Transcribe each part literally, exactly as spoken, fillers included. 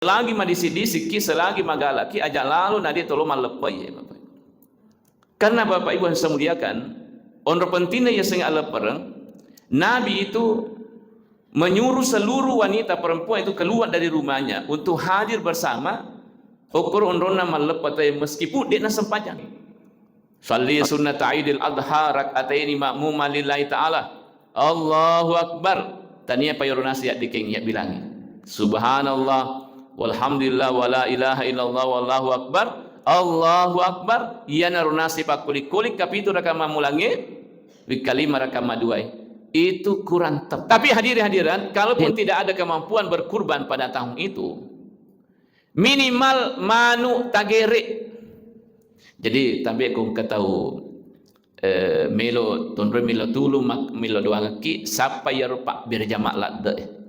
Selagi madisik-disikki, selagi magalaki, aja lalo na de tolo malleppai, ya, Bapak. Karena Bapak Ibu yang saya muliakan, onro pentingnya ya sing aleppereng, Nabi itu menyuruh seluruh wanita perempuan itu keluar dari rumahnya untuk hadir bersama, okoro onronna malleppa tauwe meskipun dekna sempajang. Salli sunnata Idil Adha rak'ataini ma'muman lillahi ta'ala. Allahu Akbar. Tania payoro nasi ya dikeng ya bilangi. Subhanallah, walhamdulillah, wala ilaha illallah, wallahu akbar. Allahu Akbar. Iyana ro nasi pakkulik-kulik kapitu raka mammulangnge, wikkalima raka maduai. Itu kurang tepat. Tapi hadirin hadirat, kalaupun tidak ada kemampuan berkurban pada tahun itu, minimal manu tagere. Jadi, tambe ko engka tau, eh, melo tonroi, melo tulu, mak-, melo doangekki, sappa iyaro pabbere jama ladde.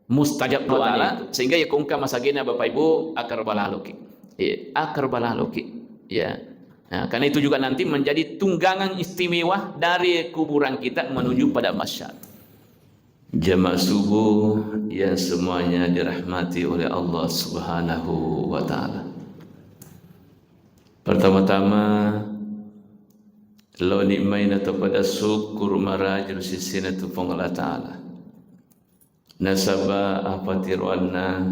Mustajab doa. Sehingga ya ko engka masagena Bapak Ibu, akar balaloki. Iya, akar balaloki. Ya. Nah, karena itu juga nanti menjadi tunggangan istimewa dari kuburan kita menuju pada mahsyar. Jamaah subuh yang semuanya dirahmati oleh Allah Subhanahu wa Ta'ala. Pertama-tama, lo nikmai na to pada syukur maraji ro sisina tu Puang Allah Ta'ala. Nasaba apa tiroanna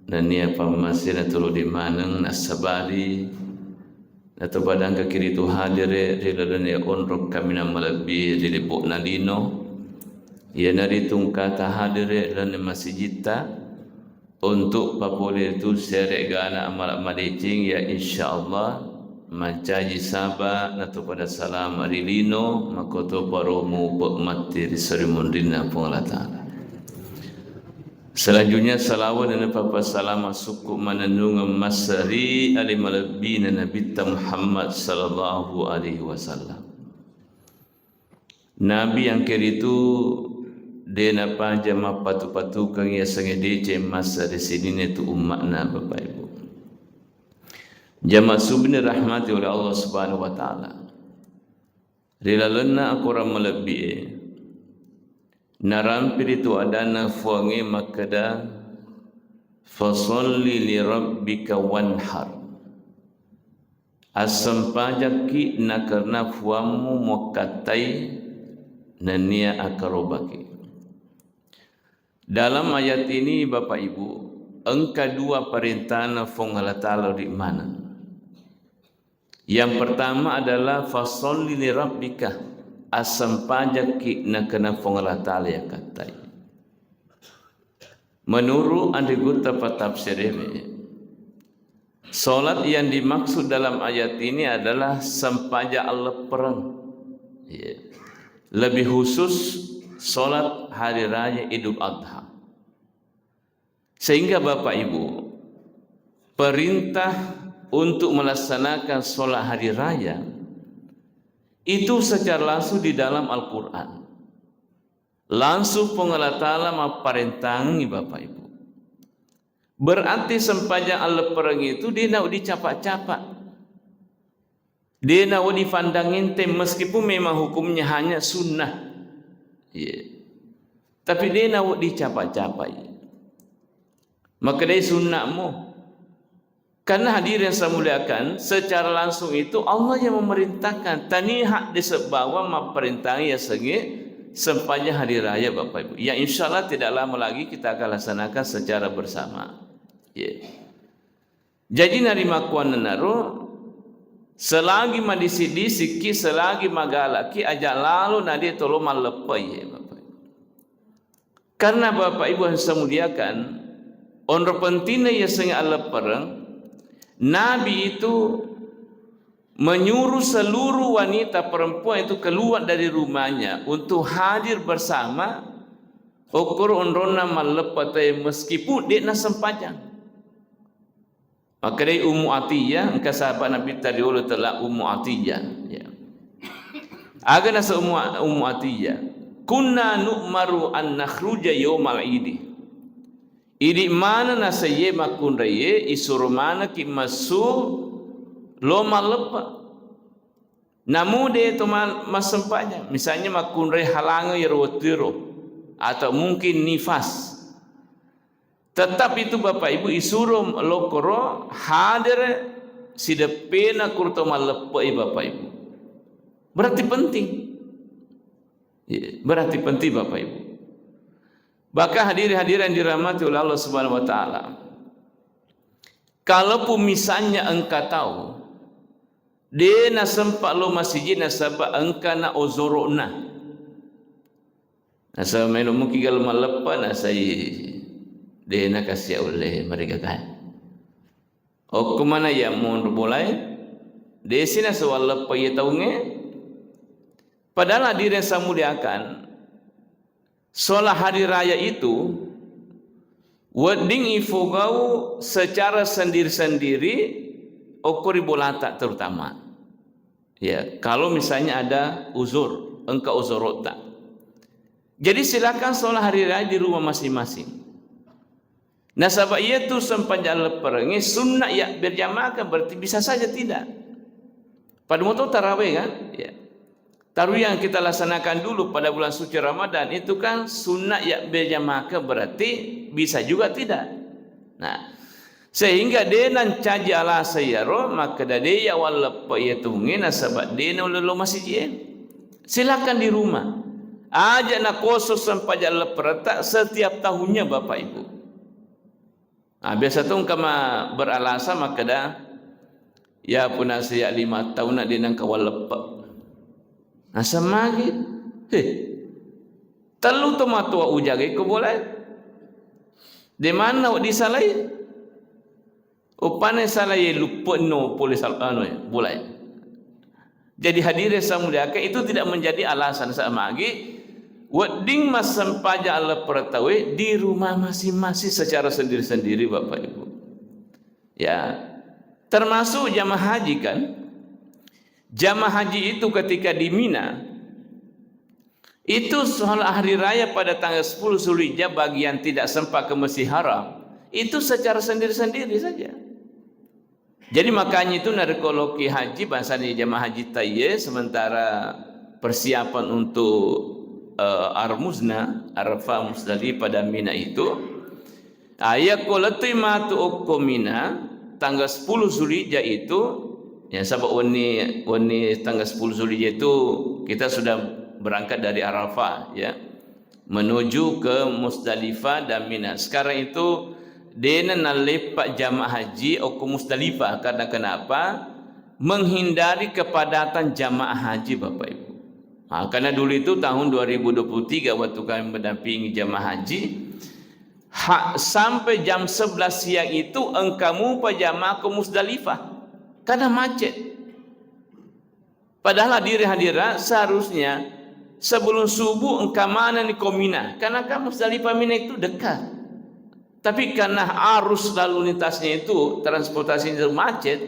nania pammasena tulu di maneng nasabari Natopadangka kiritu hadere ri lalenna onrong kaminang malebbi ri lebo'na lino, iyanaritu engkata hadere lalenna masijitta untuk papole ritu siare'gana amala madeceng, ya insyaallah mancaji saba natopada salama ri lino, makoto paromu pe matti ri sarimunrinna Puang Allah Ta'ala. Selanjutnya, salawat dan pappasalama sukku manennungeng massari ali malebbina Nabitta Muhammad sallallahu alaihi wasallam. Nabi yang keritu de napaja mappatu-patukeng yasengnge deceng massari sininna tu umma'na, Bapak Ibu. Jamaah subuh ni rahmati oleh Allah Subhanahu wa Ta'ala. Ri lalenna akorang malebbi'e, narampi ritu adanna Fuangnge makkeda, "Fasalli li rabbika wanhar." Assempajakki nakarena Fuammu muakkattai nennia akkarobaki. Dalam ayat ini, Bapak Ibu, engka dua parentana Fuang Allah Ta'ala ri maneng. Yang pertama adalah fasalli li rabbika, assempajakki nakenna Fuang Allah Ta'ala yakattai. Menurut Anre Gutta Patafsirewe, salat yang dimaksud dalam ayat ini adalah sempajang alleppereng. Iya. Lebih khusus salat hari raya Idul Adha. Sehingga Bapak Ibu, perintah untuk melaksanakan sholat hari raya itu secara langsung di dalam Al-Quran. Langsung Puang Allah Ta'ala mapparentangi Bapak Ibu. Berarti sempajang alleppereng itu dia nak dicapa-capa. Dia nak dipandang enteng meskipun memang hukumnya hanya sunnah. Iya. Tapi de nawedding capa-capai. Makkedai sunna'mu. Karena hadirin saya muliakan, secara langsung itu Allah yang memerintahkan. Tania hak desa bawang mapparentangi yasengnge sempajang hari raya, Bapak Ibu. Ya, insya Allah tidak lama lagi kita akan laksanakan secara bersama. Ya. Jaji narimakkuannanaro, selagi madisik-disikki, selagi magalaki, aja lalo na de tolo malleppai, ya, Bapak. Karena Bapak Ibu yang saya muliakan, onro pentingna yasengnge alleppereng, Nabi itu menyuruh seluruh wanita perempuan itu keluar dari rumahnya untuk hadir bersama okkoro onronna malleppa tauwe meskipun de nasempajang. Makkedai Ummu Atiyah, engka sahabat Nabitta riolo tella Ummu Atiyah. Ya. Aga nasa Ummu, Ummu Atiyah? Kunna nu'maru an nakhruja yaumal idi. Idi maneng nasa iye makkunraiye isuro manekki massu lo malleppa. Namu de to ma-, massempajang. Misalnya makkunrai halangeng iyaro wettuero atau mungkin nifas. Tetap itu Bapak Ibu isuro lokkoro hadir sideppena kuro to malleppe'i Bapak Ibu. Berarti penting. Iya, berarti penting Bapak Ibu. Bahkan hadirin-hadirin yang dirahmati oleh Allah Subhanahu wa Ta'ala. Kalaupun misalnya engka tau de' nasempa lo masiji nasaba engka na ozoro'na. Nasaba melo muki galo malleppa nasai de' nakasia ulle marigaga. Okko mana iya monro bolae, de' si nasaba leppa iya taungnge. Padahal hadirin yang saya muliakan, sholat hari raya itu wedding ifogau secara sendiri-sendiri okko ri bolata terutama. Ya, kalau misalnya ada uzur, engka uzurota. Jadi silakan sholat hari raya di rumah masing-masing. Nasaba iyatu sempajang lepperengnge sunna ya berjamaah kan, berarti bisa saja tidak. Pada moto taraweh kan? Ya. Tarawih yang kita laksanakan dulu pada bulan suci Ramadan itu kan sunna ya berjamaah kan, berarti bisa juga tidak. Nah, sehingga de' nancaji alasa iyaro makkeda de' ya walleppe iya tunge nasaba de' naulle lo masiji e. Silakan di rumah. Aja nakoso sempajang lepperetta setiap tahunnya Bapak Ibu. Nah, biasa tu engka ma beralasan makkeda, ya puna sejak lima tahun nak de' nengka walleppe. Nasaba magi, he, tellu to matoa ujagai ko bolae. De' manna disalai. Uppanna salai luppenno pole sal-, anu, bolae. Jadi hadirin yang saya muliakan, itu tidak menjadi alasan sama lagi. Wedding massempajang lepperetta e di rumah masing-masing secara sendiri-sendiri, Bapak Ibu. Ya, termasuk jamaah haji kan. Jamaah haji itu ketika di Mina, itu sholat hari raya pada tanggal sepuluh Zulhijjah bagi yang tidak sempat ke Masjid Haram, itu secara sendiri-sendiri saja. Jadi makanya itu narekko loki haji, bangsana jamaah haji taiye, sementara persiapan untuk, eh, Armuzna, Arafah, Musdalifah dan Mina itu, ah, yakko lettu matu okko Mina tanggal sepuluh Zulhijjah itu, ya, sabab wenni, wenni tanggal sepuluh Zulhijjah itu kita sudah berangkat dari Arafah, ya, menuju ke Musdalifah dan Mina. Sekarang itu de'na nalleppa jamaah haji okko Musdalifah. Karena kenapa? Menghindari kepadatan jamaah haji, Bapak Ibu. Nah, karena dulu itu tahun dua ribu dua puluh tiga waktu kami mendampingi jamaah haji, ha-, sampai jam sebelas siang itu engka mupa jamaah ke Musdalifah. Karena macet. Padahal hadirin hadirat, seharusnya sebelum subuh engka manenni ko Mina, karena kan Musdalifah Mina itu dekat. Tapi karena arus lalu lintasnya itu, transportasinya itu macet,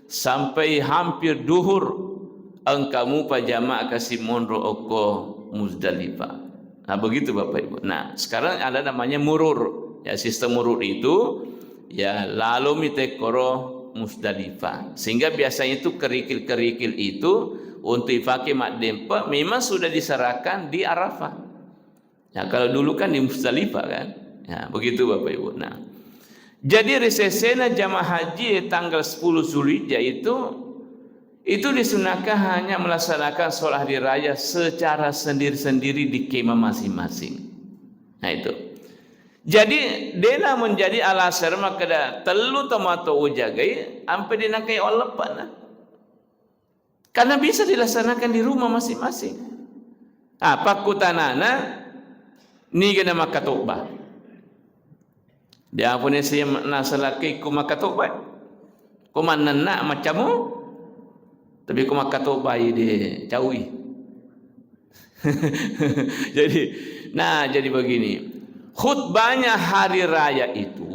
sampai hampir duhur engka mupa jamaah kasi monro okko Musdalifah. Nah, begitu Bapak Ibu. Nah, sekarang ada namanya murur. Ya, sistem murur itu, ya, lalo mi tekkoro Musdalifah. Sehingga biasanya itu kerikil-kerikil itu untuk dipakai maddempe memang sudah diserahkan di Arafah. Ya, kalau dulu kan di Musdalifah kan. Ya, begitu Bapak Ibu. Nah, jadi risesena jamaah haji tanggal sepuluh Zulhijjah itu, itu disunahkan hanya melaksanakan sholat hari raya secara sendiri-sendiri di kemah masing-masing. Nah, itu. Jadi, de'na menjadi alasan makkeda tellu tomatoa ujagai, ampe de'na kai walleppana. Karena bisa dilaksanakan di rumah masing-masing. Ah, pakkutanana, niga na makkatobba? Dia pun saya nasalakai ku makkatobba. Ku mannenna macammu, tapi ku makkatobba de caui. Jadi, nah, jadi begini. Khutbahnya hari raya itu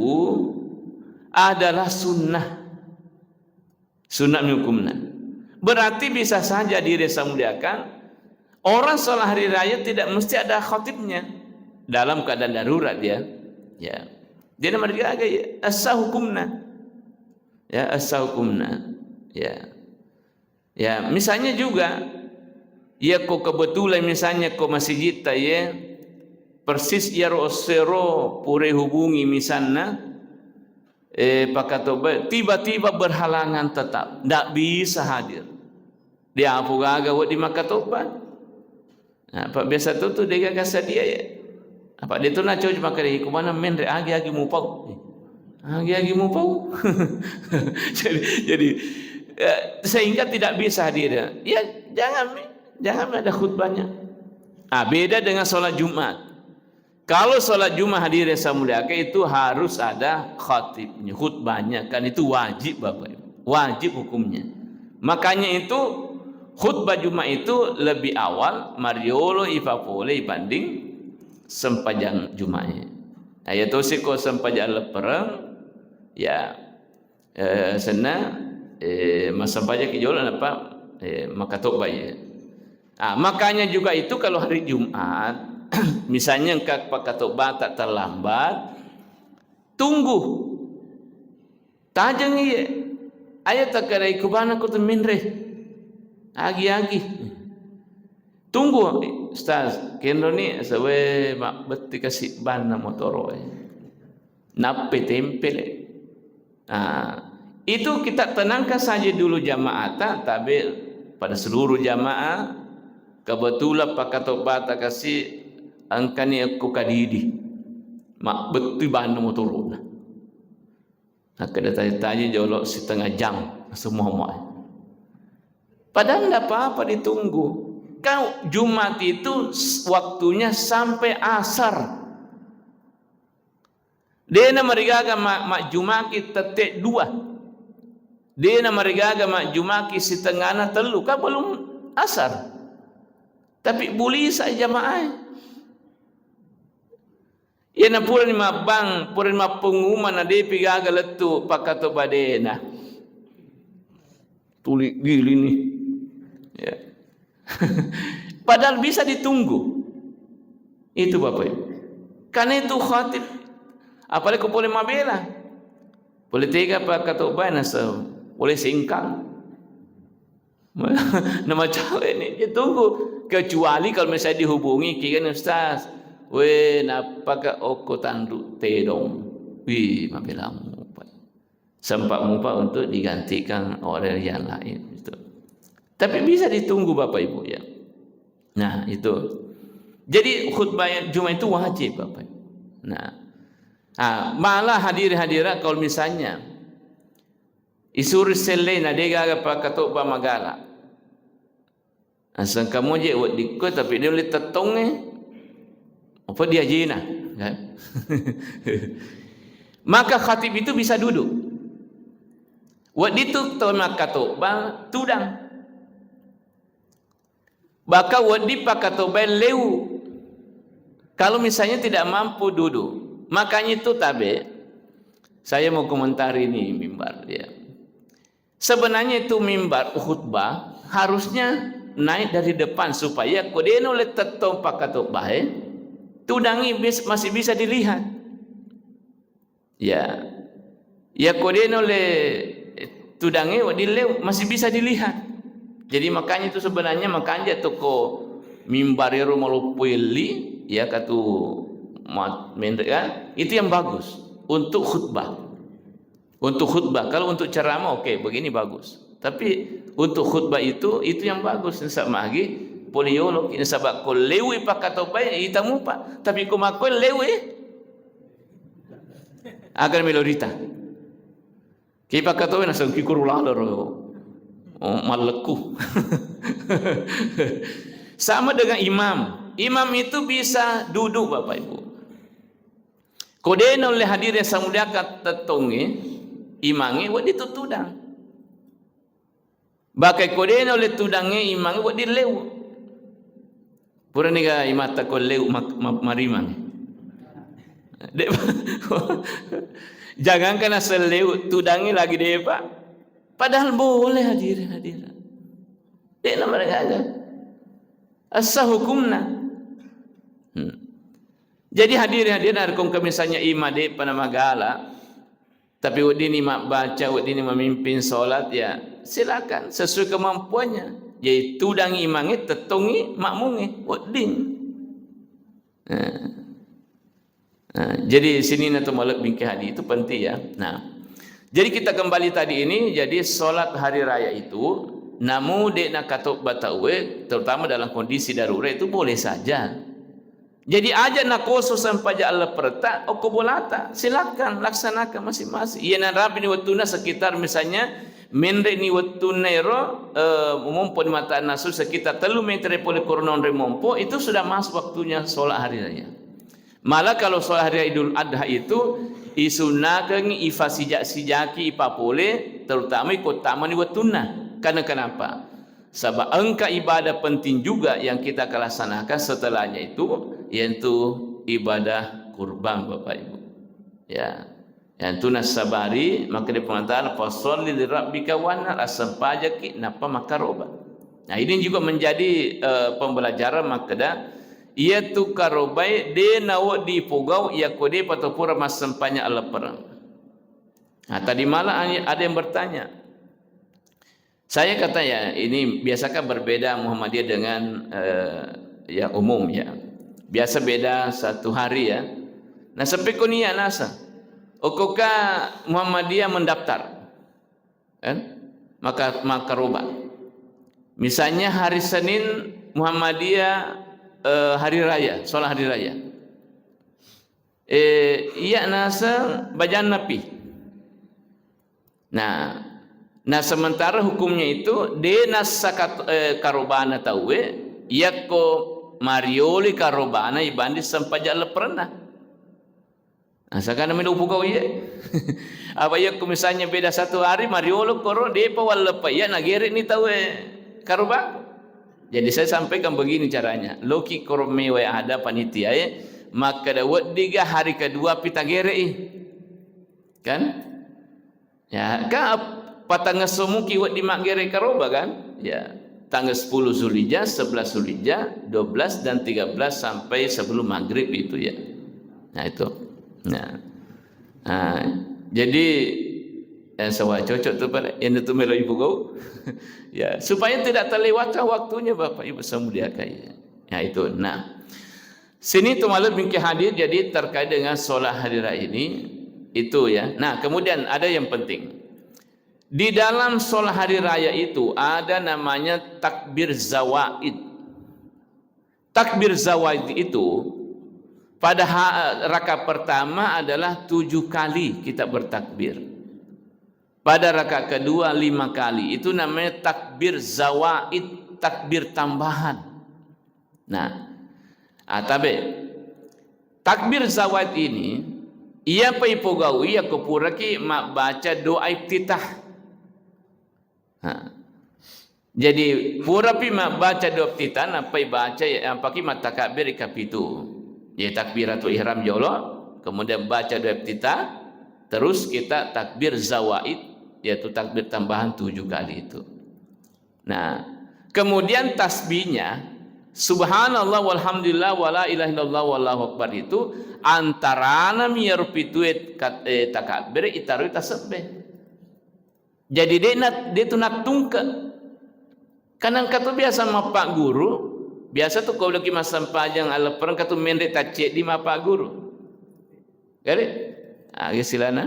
adalah sunnah. Sunnah mi hukumna. Berarti bisa saja diri saya muliakan, orang sholat hari raya tidak mesti ada khatibnya dalam keadaan darurat dia. Ya. Jadi mereka agak asa hukumna. Ya, asa hukumna. Ya. Ya, misalnya juga, ya ko kebetulan misalnya ko masjid ta ya, persis iyaro essero pura hubungi misalna, eh, pakkatobba, tiba-tiba berhalangan tetap, ndak bisa hadir. Dia apa gaga wedding makkatobba. Nah, apa biasa tu, tu degaga sadia ya. Apa dia tu nacoba makkeda, "Iko mana menre, agi-agi mupau." Agi-agi mupau. Jadi, jadi, eh, sehingga tidak bisa hadir. Ya, jangan mi, jangan mi ada khutbahnya. Ah, beda dengan sholat Jumat. Kalau sholat Jumat, hadirin yang saya muliakan, itu harus ada khatibnya, khutbahnya. Kan itu wajib, Bapak Ibu. Wajib hukumnya. Makanya itu khutbah Jumat itu lebih awal mariolo ipapole ibanding sempajang Jumatnya. Nah, ya tosi ko sempajang leppereng, ya, eh, senna, eh, massempajang ki jolo, nappa, eh, makkatobba, ya. Ah, makanya juga itu kalau hari Jumat, misalnya engka pakkatobba tak terlambat, tunggu. Tajeng iye. Ayo takkarai kubana ko tu menre. Agi-agi. Tunggu, Ustaz, kenro ni sawe mabbetti kasi banna motoro e. Nappe tempele. Nah, itu kita tenangkan saja dulu jamaata, tabe pada seluruh jamaah. Kebetulan pakkatobbata kasi engkani ekko kadidi. Mabbettui banna motorona. Nakkeda tanya-tanya jolo setengah jam semua. Padahal ndak apa-apa ditunggu. Kau Jumat itu s-, waktunya sampai asar. Dena marigaga ma-, majjumaki tette dua. Dena marigaga majjumaki setengahna tellu. Kan belum asar. Tapi bulisa jamaah. Iyana purani mabbang, purani mappengumang na depi gaga lettu pakkatobba dena. Tuli gili ni. Ya. Padahal bisa ditunggu. Itu Bapak Ibu. Karena itu khatib, apalagi ko pole mabela. Pole tega pakkatobba nasa, pole sengkang. Na macale ni, ya tunggu. Kecuali kalau misalnya dihubungi, "Kiga ni Ustaz?" "We, nappaka okko tandu tedong?" Wih, mabela mupa. Sempat mupa untuk digantikan oleh yang lain, gitu. Tapi bisa ditunggu, Bapak Ibu, ya. Nah, itu. Jadi khutbah Jumat itu wajib, Bapak Ibu. Nah. Ah, malah hadir-hadirat kalau misalnya isuri sellei na degaga pakkatobba magala. Asengka moje weddikko, tapi dia oleh tettongnge. Apa dia jina, kan? Maka khatib itu bisa duduk. Wedding tu tau makkatobba tudang. Bahkan wedding pakkatobba leu. Kalau misalnya tidak mampu duduk, makanya itu tabe. Saya mau komentari ini mimbar, ya. Sebenarnya itu mimbar khutbah harusnya naik dari depan supaya ko dena ulle tettong pakkatobbae, tudangi bis-, masih bisa dilihat. Ya. Ya ko dena ulle tudangi wedding leu masih bisa dilihat. Jadi makanya itu sebenarnya makanya toko mimbar ero maloppo elli, ya katu ma-, menre-, kan? Itu yang bagus untuk khutbah. Untuk khutbah, kalau untuk ceramah, oke, begini bagus. Tapi untuk khutbah itu, itu yang bagus. Nasaba magi, pole yolo, nasaba ko lewi pakkatobbae, ita mupa. Tapi ko makko lewi, aga melo rita. Ki pakkatobbae naseng ki kuru lalo ro. Oh, malleku. Sama dengan imam. Imam itu bisa duduk, Bapak Ibu. Ko de naulle hadir yang saya muliakan tettongnge, imangnge, wedding tu tudang. Bahkan ko de naulle tudangnge, imangnge, wedding leu. Purani ga imatta ko leu mak-, ma-, marimang. De-, jangankan asal leu, tudangnge lagi de, Pak. Padahal boleh hadirin hadirat. De na mereka ada. Asa hukumna. Hmm. Jadi hadirin hadirat, narekko engka misalnya imam de'pa namagala, tapi weddinni mabbaca, weddinni mamimpin salat, ya silakan sesuai kemampuannya. Jadi tudang imangnge, tettongi makmungnge, wedding. Nah, Nah, jadi sininna tu malebbingke hadis itu penting ya. Nah, jadi kita kembali tadi ini, jadi sholat hari raya itu namu de' nakatobba tauwe, terutama dalam kondisi darurat itu boleh saja. Jadi aja nakoso sempajang allepperetta okko bolata, silakan laksanakan masing-masing. Iya narapini wettunna sekitar misalnya menre ni wettunna ero, eh, mompo ni mata nasu sekitar tellu meter pole korona onre mompo, itu sudah masuk waktunya sholat hari raya. Malah kalau sholat hari Idul Adha itu isunnakengngi ifasija-sijaki ipapole, terutama iko tamani wettunna. Karena kenapa? Saba engka ibadah penting juga yang kita akan laksanakan setelahnya itu, yaitu ibadah kurban, Bapak Ibu. Ya. Yang tu nassabari, maka dia mengatakan, "Fasalli li rabbika wanhar", assempajaki, nappa makaroba. Nah, ini juga menjadi, eh, pembelajaran makkeda, iya tu karobai de nawedding ipogau, iya ko de pato pura massempajang alleppereng. Nah, tadi malam ada yang bertanya, saya kata, ya, ini biasa kan berbeda Muhammadiyah dengan, eh, yang umum, ya. Biasa beda satu hari, ya. Nah, sepi ko niat nasa. Okoka Muhammadiyah mendaftar. Kan? Maka, maka rubah. Misalnya hari Senin Muhammadiyah, eh, hari raya, sholat hari raya. Eh, iya nasa bajanna pi. Nah, nah sementara hukumnya itu de nassa kat-, eh, karobana tauwe, yakko marioli karobana ibanding sempajang lepperenna. Nah, sakana melo pugau iye. Apa yakko misalnya beda satu hari, mariolo koro, depa walleppa iya, nagere'ni tauwe karoba. Jadi saya sampaikan begini caranya. Loki koro mewai ada panitiae, makkeda weddiga hari kedua pi tagere'i. Kan? Ya, ka patangesso muki wedding maggere karoba kan? Ya, tanggal sepuluh Zulhijjah, sebelas Zulhijjah, dua belas dan tiga belas sampai sebelum maghrib itu ya. Nah, itu. Nah. Nah, jadi, eh, sewa cocok tuh pada yang itu melo ibu kau. Ya, supaya tidak terlewatkan waktunya Bapak Ibu saya muliakan ya. Ya, itu. Nah, sini tu malam bingkai hadir jadi terkait dengan sholat hari raya ini itu ya. Nah, kemudian ada yang penting. Di dalam sholat hari raya itu ada namanya takbir zawaid. Takbir zawaid itu pada ha-, rakaat pertama adalah tujuh kali kita bertakbir. Pada rakaat kedua lima kali. Itu namanya takbir zawaid, takbir tambahan. Nah, ah, tabe. Takbir zawaid ini, iya pa ipogau, iya ko puraki mabbaca doa iftitah. Nah, jadi purapi mabbaca doa iftitah, nappai baca, ya, nappaki mattakabbir ikapitu. Ya, takbiratul ihram jolo, kemudian baca doa iftitah, terus kita takbir zawaid, yaitu takbir tambahan tujuh kali itu. Nah, kemudian tasbihnya, subhanallah walhamdulillah wala ilaha illallah wallahu akbar itu antarana mi iyaro pitue kat-, eh, takabbere itaroi tasebbe. Jadi de na-, de tu nattungke. Kan engka tu biasa mappagguru, biasa tu ko loki massempajang alleppereng engka tu menre tacceddi mappagguru. Gare? Aga silana?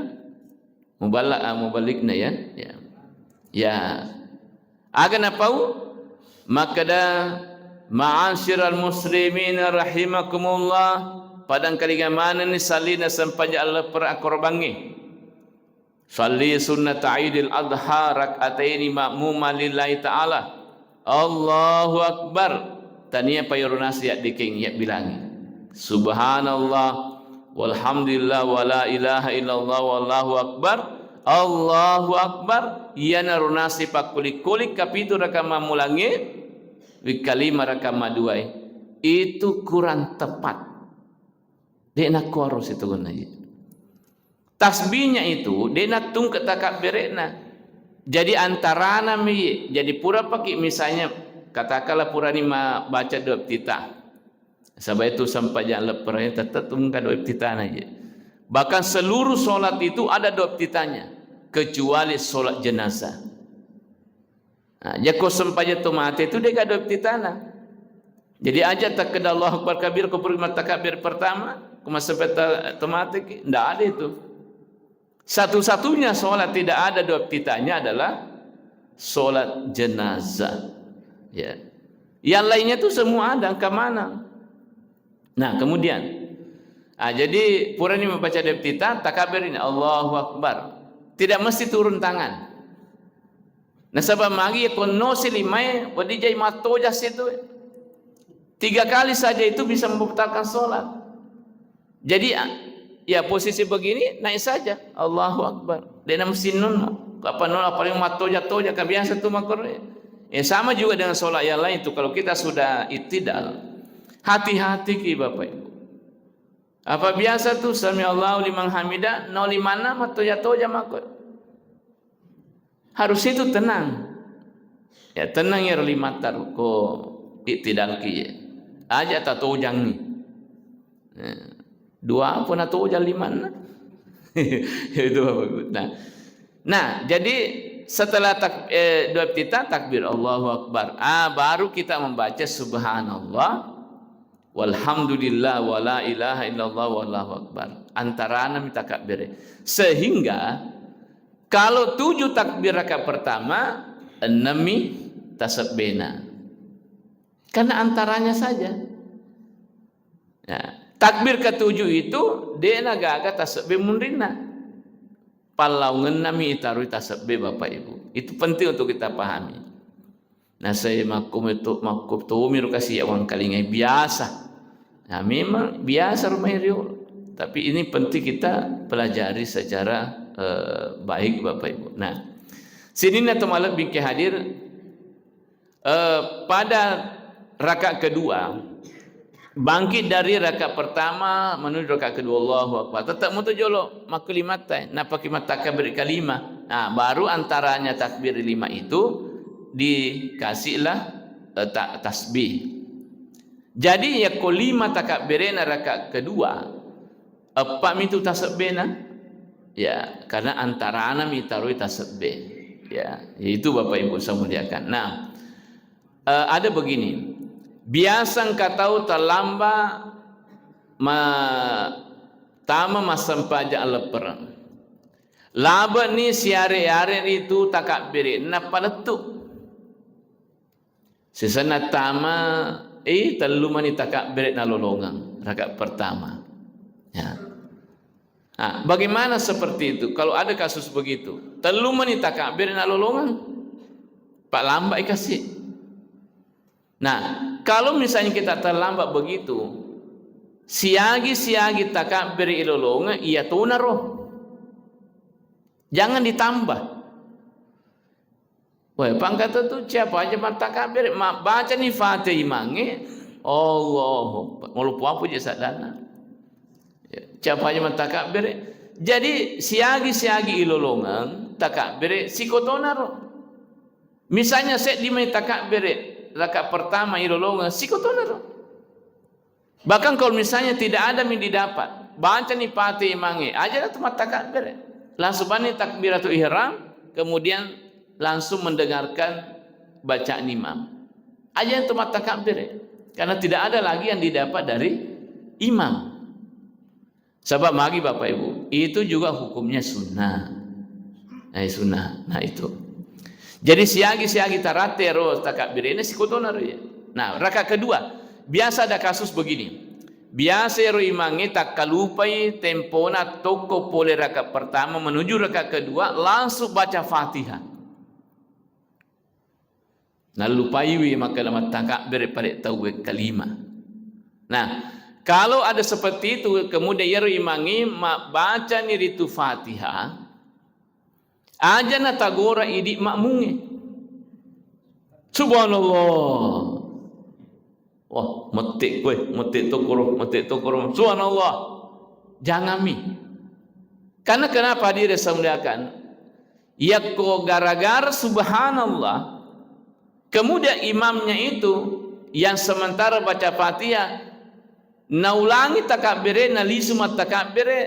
Muballa-, ah, muballigna ya. Ya. Ya. Aga napau? Makkeda, "Ma'asyiral muslimina rahimakumullah." Padang kalinga manenni sallina sempajang alleppereng akkorobangnge. Salli sunnata Idil Adha rak'ataini ma'muman lillahi ta'ala. Allahu Akbar. Tania payoro nasi yaddekeng yabbilangi. Subhanallah, walhamdulillah, wala ilaha illallah, wallahu akbar. Allahu Akbar. Iyanaro nasi pakkuli-kuli kapitu raka mammulangnge, wikkalima raka maduai. Itu kurang tepat. De nakkuaro sitongenna iye. Tasbihnya itu de nattungke takabbere'na. Jadi antarana mi, jadi pura paki misalnya katakanlah purani ma-, baca doa iftitah. Saba itu sempajang leppereng tetap tungka doa iftitahna je. Bahkan seluruh sholat itu ada doa iftitahnya kecuali sholat jenazah. Nah, jakko sempajang to mate itu de gaga doa iftitahna. Jadi aja takkeda Allahu Akbar kabir, ko pura mattakabbir pertama, Ko massempajang ta-, to mate ki, ndak ada itu. Satu-satunya sholat tidak ada dua iftitahnya adalah sholat jenazah. Ya. Yang lainnya tuh semua ada, keamanan. Nah, kemudian, ah, jadi purani membaca dua iftitah, takabir ini, Allahu Akbar. Tidak mesti turun tangan. Nasaba magi ko nosi limae, wedding jai mattoja situ. Tiga kali saja itu bisa membatalkan sholat. Jadi, a-, ya posisi begini, naik saja. Allahu Akbar. De'na mesti nunna. Kapan nunna paling mattoja-toja, ka biasa tu makkoro. Ya, sama juga dengan sholat yang lain itu. Kalau kita sudah itidal, hati-hati ki Bapak Ibu. Apa biasa tu sami Allahu liman hamida, no limanna mattoja-toja mako. Harus itu tenang. Ya, tenang ya, lima taruh ko itidal ki. Aja tatojangi. Ya. Dua apa natojang limanna? Itu Bapak Ibu. Nah, nah, jadi setelah tak-, eh, dua iftitah, takbir Allahu Akbar. Ah, baru kita membaca subhanallah, walhamdulillah, wala ilaha illallah, wallahu akbar. Antarana mi takabbere. Sehingga kalau tujuh takbir rakaat pertama, enam mi tasebbena. Karena antaranya saja. Ya. Takbir ketujuh itu de'na gaga tasebbe munrinna. Pallaungenna mi itaroi tasebbe, Bapak Ibu. Itu penting untuk kita pahami. Nah, saya makkum itu, makkum tomi ro kasi ya wangkalingai biasa. Nah, memang biasa rumah rio. Tapi ini penting kita pelajari secara, eh, baik, Bapak Ibu. Nah, sininna to malebbi ke hadir, eh, pada rakaat kedua, bangkit dari rakaat pertama menuju rakaat kedua, Allahu Akbar. Tetap mutu jolo makkulimatta, napaki mattakabbir kalima. Nah, baru antaranya takbir lima itu dikasihlah, eh, ta-, tasbih. Jadi, yakko lima takabbirena rakaat kedua, eppa mitu tasebbena. Ya, karena antarana mitaroi tasebbe. Ya, itu Bapak Ibu saya muliakan. Nah, eh, ada begini. Biasa engka tau terlambat ma-, tama massempajang leppereng. Labe'ni siare-are ritu takabbere, nappa lettu. Sisenna tama, eh, tellu mani takabbere nalolongeng, rakaat pertama. Ya. Ah, bagaimana seperti itu? Kalau ada kasus begitu, tellu mani takabbere nalolongeng, pak lambai kasi. Nah, kalau misalnya kita terlambat begitu, siagi-siagi takabbere ilolongeng, iya tonaro. Jangan ditambah. Wah, pangkata tu siapa aja mattakabbere, ma-, bacani Fatihah imangnge, Allahu Akbar. Maloppo apa je sadana. Ya, siapa aja mattakabbere. Jadi, siagi-siagi ilolongeng, takabbere, sikotonaro. Misalnya, seddi mai takabbere, rakaat pertama ilolongeng, sikotonaro. Bahkan kalau misalnya tidak ada mi didapat, bacani Fatihah imangnge, aja tu mattakabbere. Langsung bani takbiratul ihram, kemudian langsung mendengarkan bacaan imam. Aja tu mattakabbere. Karena tidak ada lagi yang didapat dari imam. Sebab magi Bapak Ibu, itu juga hukumnya sunnah. Nah, sunnah. Nah, itu. Jadi siagi-siagi taratte ro takabbirena sikotonaro ya. Nah, rakaat kedua, biasa ada kasus begini. Biasa ero imangnge takkalupai tempona tokko pole rakaat pertama menuju rakaat kedua, langsung baca Fatihah. Nallupaiwi makkeda mattakabbere pale tauwe kalima. Nah, kalau ada seperti itu, kemudian iyaro imangnge mabbacani ritu Fatihah, aja natagora idi makmungnge. Subhanallah. Wah, mette koe, mette tokoro, mette tokoro. Subhanallah. Jangan mi. Karena kenapa, hadirin saya muliakan? Yakko gara-gara subhanallah, kemudian imamnya itu yang sementara baca Fatihah, naulangi takabbere, nalisu mattakabbere,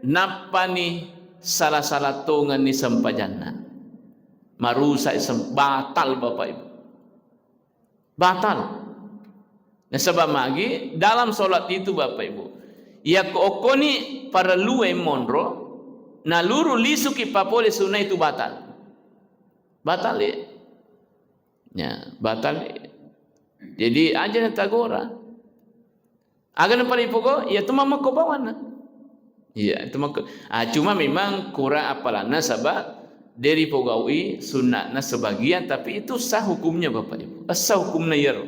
nappani sala-sala tongenni sempajanna. Marusak sem-, batal, Bapak Ibu. Batal. Nasaba magi dalam sholat itu, Bapak Ibu, Iyako okkoni parellue monro, naluru lisuki papole sunna itu batal. Batal, ya. Ya, batal. Jadi, aja na tagora. Aga na paling pokok, ya tu mammako bawanna. Iya, itu mako. Ah, cuma memang kurang apalanna saba de ripogaui sunna'na sebagian, tapi itu sah hukumnya, Bapak Ibu. Sah hukumna iyaro.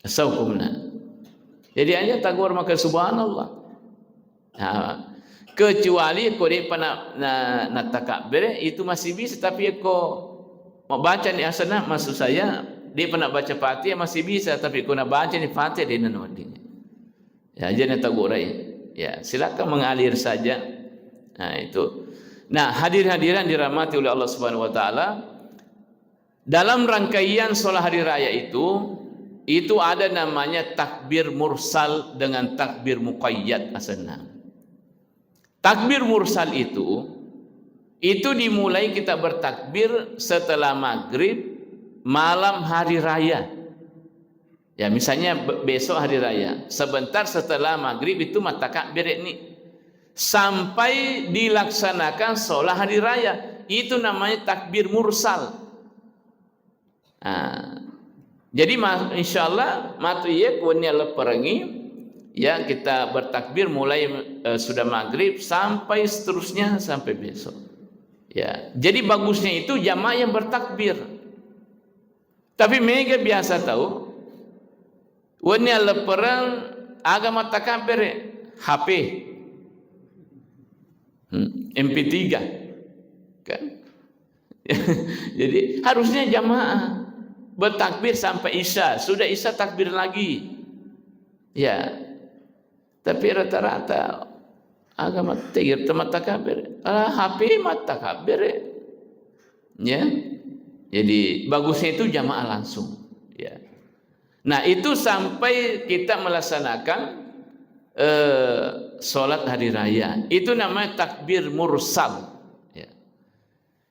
Sah hukumna. Jadi aja tagor maka subhanallah. Nah, kecuali ko depa na, na, natakabbere, itu masih bisa, tapi ko mabaca ni asana, maksud saya, depa nabaca Fatihah masih bisa, tapi ko nabaca ni Fatihah, de na wedding. Ya, aja na tagorai. Ya, silakan mengalir saja. Nah, itu. Nah, hadir-hadiran dirahmati oleh Allah Subhanahu wa Ta'ala, dalam rangkaian sholat hari raya itu, itu ada namanya takbir mursal dengan takbir muqayyad asenna. Takbir mursal itu, itu dimulai kita bertakbir setelah maghrib malam hari raya. Ya, misalnya be-, besok hari raya, sebentar setelah maghrib itu mattakabbere ni sampai dilaksanakan sholat hari raya. Itu namanya takbir mursal. Nah, jadi ma-, insya Allah matu iye kuwenni allepperengi, ya, kita bertakbir mulai, eh, sudah maghrib sampai seterusnya sampai besok. Ya, jadi bagusnya itu jamaah yang bertakbir. Tapi mega biasa tau, wenni alleppereng aga mattakabbere, H P. Hmm, M P tiga. Kan? Jadi harusnya jamaah bertakbir sampai Isya, sudah Isya takbir lagi. Ya. Tapi rata-rata aga mattakabbere, ah, H P mattakabbere. Ya. Jadi bagusnya itu jamaah langsung. Ya. Nah, itu sampai kita melaksanakan, eh, sholat hari raya. Itu namanya takbir mursal. Ya.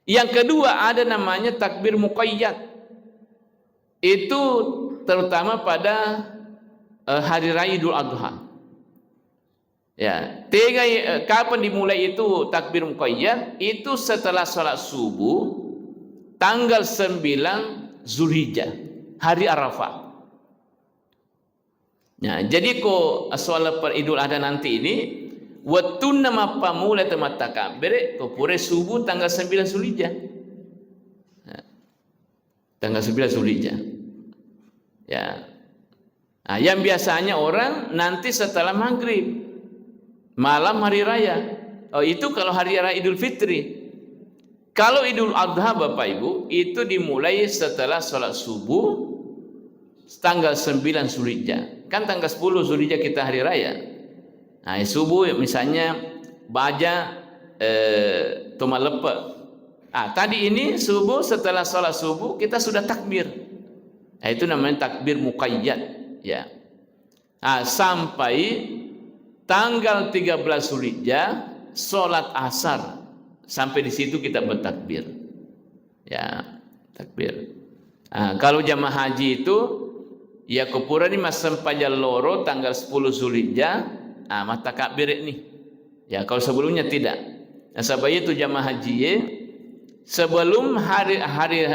Yang kedua ada namanya takbir muqayyad. Itu terutama pada, eh, hari raya Idul Adha. Ya, tega, eh, kapan dimulai itu takbir muqayyad? Itu setelah sholat subuh tanggal sembilan Zulhijjah, hari Arafah. Nah, jadi ko soal per Idul Adha nanti ini, wettunna mappamula te mattakabbere, ko pura subuh tanggal sembilan Zulhijjah. Nah, tanggal sembilan Zulhijjah. Ya. Nah, yang biasanya orang nanti setelah maghrib, malam hari raya. Oh, itu kalau hari raya Idul Fitri. Kalau Idul Adha, Bapak Ibu, itu dimulai setelah sholat subuh tanggal sembilan Zulhijjah. Kan tanggal sepuluh Zulhijjah kita hari raya. Nah, subuh misalnya baja, eh, tomaleppe. Ah, tadi ini subuh, setelah sholat subuh kita sudah takbir. Nah, itu namanya takbir muqayyad, ya. Ah, sampai tanggal tiga belas Zulhijjah, sholat asar. Sampai di situ kita bertakbir. Ya, takbir. Ah, kalau jamaah haji itu, ya, ko purani massempajang loro tanggal sepuluh Zulhijjah, ah, mattakabbere ni. Ya, kalau sebelumnya tidak. Nasaba itu jamaah haji, ya, sebelum hari, hari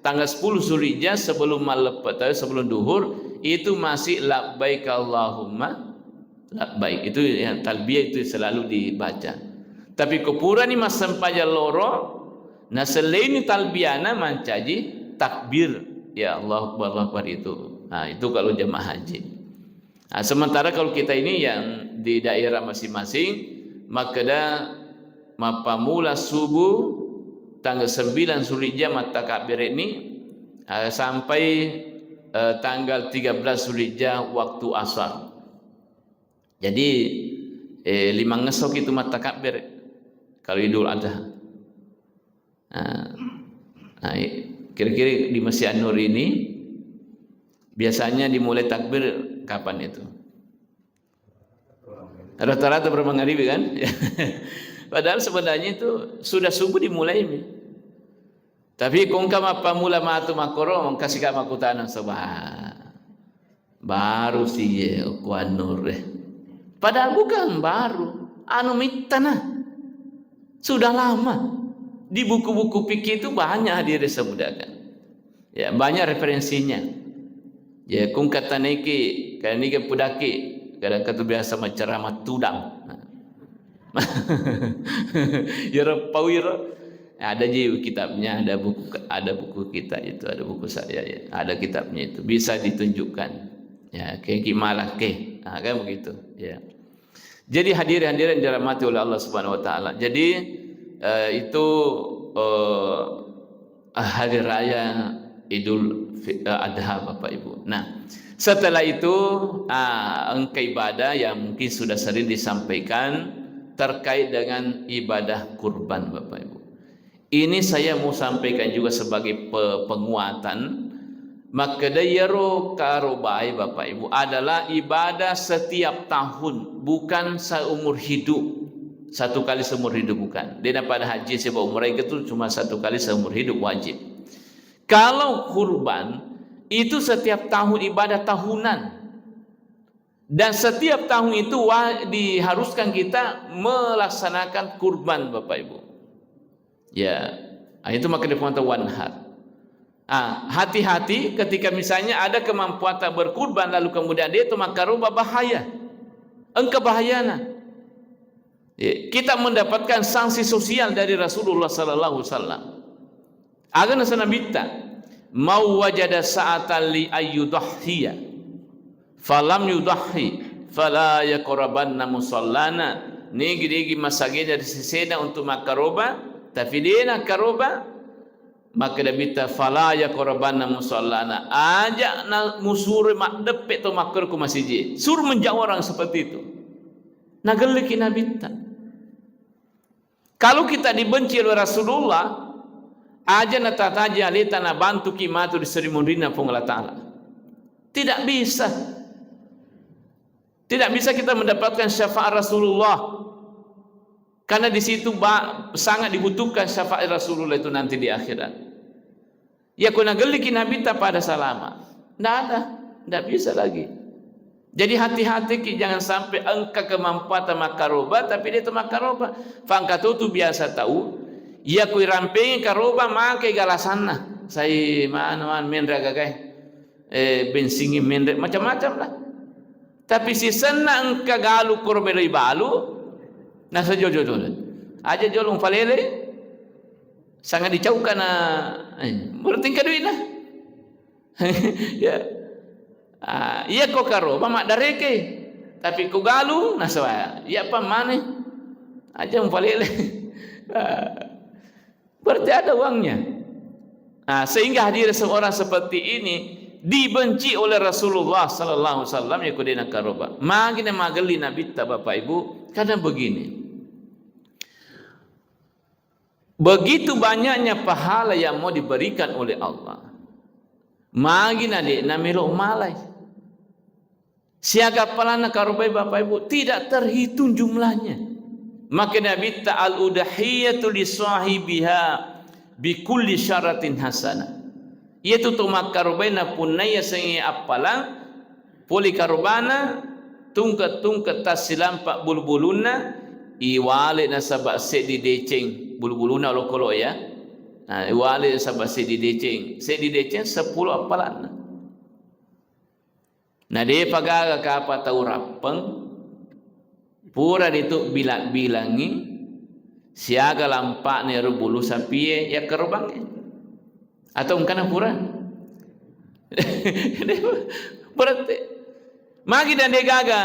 tanggal sepuluh Zulhijjah, sebelum malleppe, sebelum duhur, itu masih labbaik Allahumma labbaik. Itu yang talbiyah itu selalu dibaca. Tapi ko purani massempajang loro, naselleini talbiyana mancaji takbir. Ya, Allahu Akbar, Allahu Akbar itu. Nah, itu kalau jamaah haji. Nah, sementara kalau kita ini yang di daerah masing-masing, makkeda mappamula subuh tanggal sembilan Zulhijjah mattakabbere ni, eh, sampai, eh, tanggal tiga belas Zulhijjah waktu asar. Jadi, eh, limangngesso ki tu mattakabbere kalau Idul Adha. Nah, nah, kira-kira di Masjid An-Nur ini biasanya dimulai takbir kapan itu? Rata-rata berapa ngaribi kan? Padahal sebenarnya itu sudah subuh dimulai mi. Tapi kongka mappamula matu makkoro, engka sika makkutana, "Soba, baru siye okko An-Nur e. Padahal bukan baru, anu mittana. Sudah lama. Di buku-buku fikih itu banyak, hadirin saya muliakan. Ya, banyak referensinya. Ya, kung kata niki, kayak niki pudaki, kadang kata biasa menceramah tudang. Yero pawiro. Ada ji kitabnya, ada buku, ada buku kita itu, ada buku saya, ya. Ada kitabnya itu, bisa ditunjukkan. Ya, kayak gimana ke? Nah, kan begitu. Ya. Jadi hadirin-hadirin dirahmati oleh Allah Subhanahu wa Taala. Jadi, eh, itu, eh, hari raya Idul Fi-, eh, Adha, Bapak Ibu. Nah, setelah itu, ah, engka ibadah yang mungkin sudah sering disampaikan terkait dengan ibadah kurban, Bapak Ibu. Ini saya mau sampaikan juga sebagai pe-, penguatan. Makkeda iyaro karobae, Bapak Ibu, adalah ibadah setiap tahun, bukan seumur hidup. Satu kali seumur hidup, bukan. Dia pada haji sebab umrah itu cuma satu kali seumur hidup wajib. Kalau kurban, itu setiap tahun, ibadah tahunan. Dan setiap tahun itu wa-, diharuskan kita melaksanakan kurban, Bapak Ibu. Ya, ah, itu maka dipanggil wanhar. Ah, hati-hati ketika misalnya ada kemampuan tak berkurban lalu kemudian dia itu makaruba, bahaya. Engka bahayana. Ya, kita mendapatkan sanksi sosial dari Rasulullah sallallahu alaihi wasallam. Aga nasa Nabitta, "Mau wajada sa'atan li ayyudahhiya, falam yudahhi, fala yaqrabanna musallana." Nigi-nigi masagena ri sesena untuk makkaroba, tapi dena karoba, maka Nabitta, "Fala yaqrabanna musallana." Aja na musuro maddeppe to makkoro ku masiji. Suruh menjauh orang seperti itu. Nagelliki Nabitta. Kalau kita dibenci oleh Rasulullah, aja natataji aleta nabantuki matu di Sri Munrinna Puang Allah Ta'ala. Tidak bisa. Tidak bisa kita mendapatkan syafaat Rasulullah. Karena di situ ba-, sangat dibutuhkan syafaat Rasulullah itu nanti di akhirat. Ya, ko nagelliki Nabitta pada salama. Ndak ada, ndak bisa lagi. Jadi hati-hati ki, jangan sampai engka kemampuan makkaroba, tapi dia itu makkaroba. Fangka tu, tu biasa tahu, ya, ko irampengi karoba, make galasanna. Sai manu, anu, menre gagai. Eh, bensingi menre, macam-macam lah. Tapi sisenna engka galu koro meloi balu, nasa jojo-jojo. Aja jolo mupalele, sanga dicaukana, eh, berarti engka duitna. Ya. Ah, iya ko karoba maddareke. Tapi ko galu, nasa iya pa mane. Aja mupalele. Ah. Berarti ada uangnya. Nah, sehingga hadir seorang seperti ini dibenci oleh Rasulullah sallallahu alaihi wasallam, ya, ko dena karoba. Magi na magelli Nabitta, Bapak Ibu, karena begini. Begitu banyaknya pahala yang mau diberikan oleh Allah. Magi na de' na melo malai. Siaga appalanna karobai, Bapak Ibu, tidak terhitung jumlahnya. Maka Nabitta, "Al-udhiyatu li sahibiha bi kulli syaratin hasanah." Iyatu to makkarobai napunnai yasengnge appalang, pole karobana, tungke-tungke tassilampa bulu-bulunna, iwale nasaba seddi deceng, bulu-bulunna olokolo ya. Nah, iwale nasaba seddi deceng, seddi deceng seppulo appalanna. Na depa gaga kapa tau rappeng, pura ritu bila-bilangi siaga lampa'na ero bulu sapie yakkarobangnge. Atau engkana pura? Berarti magi dan degaga,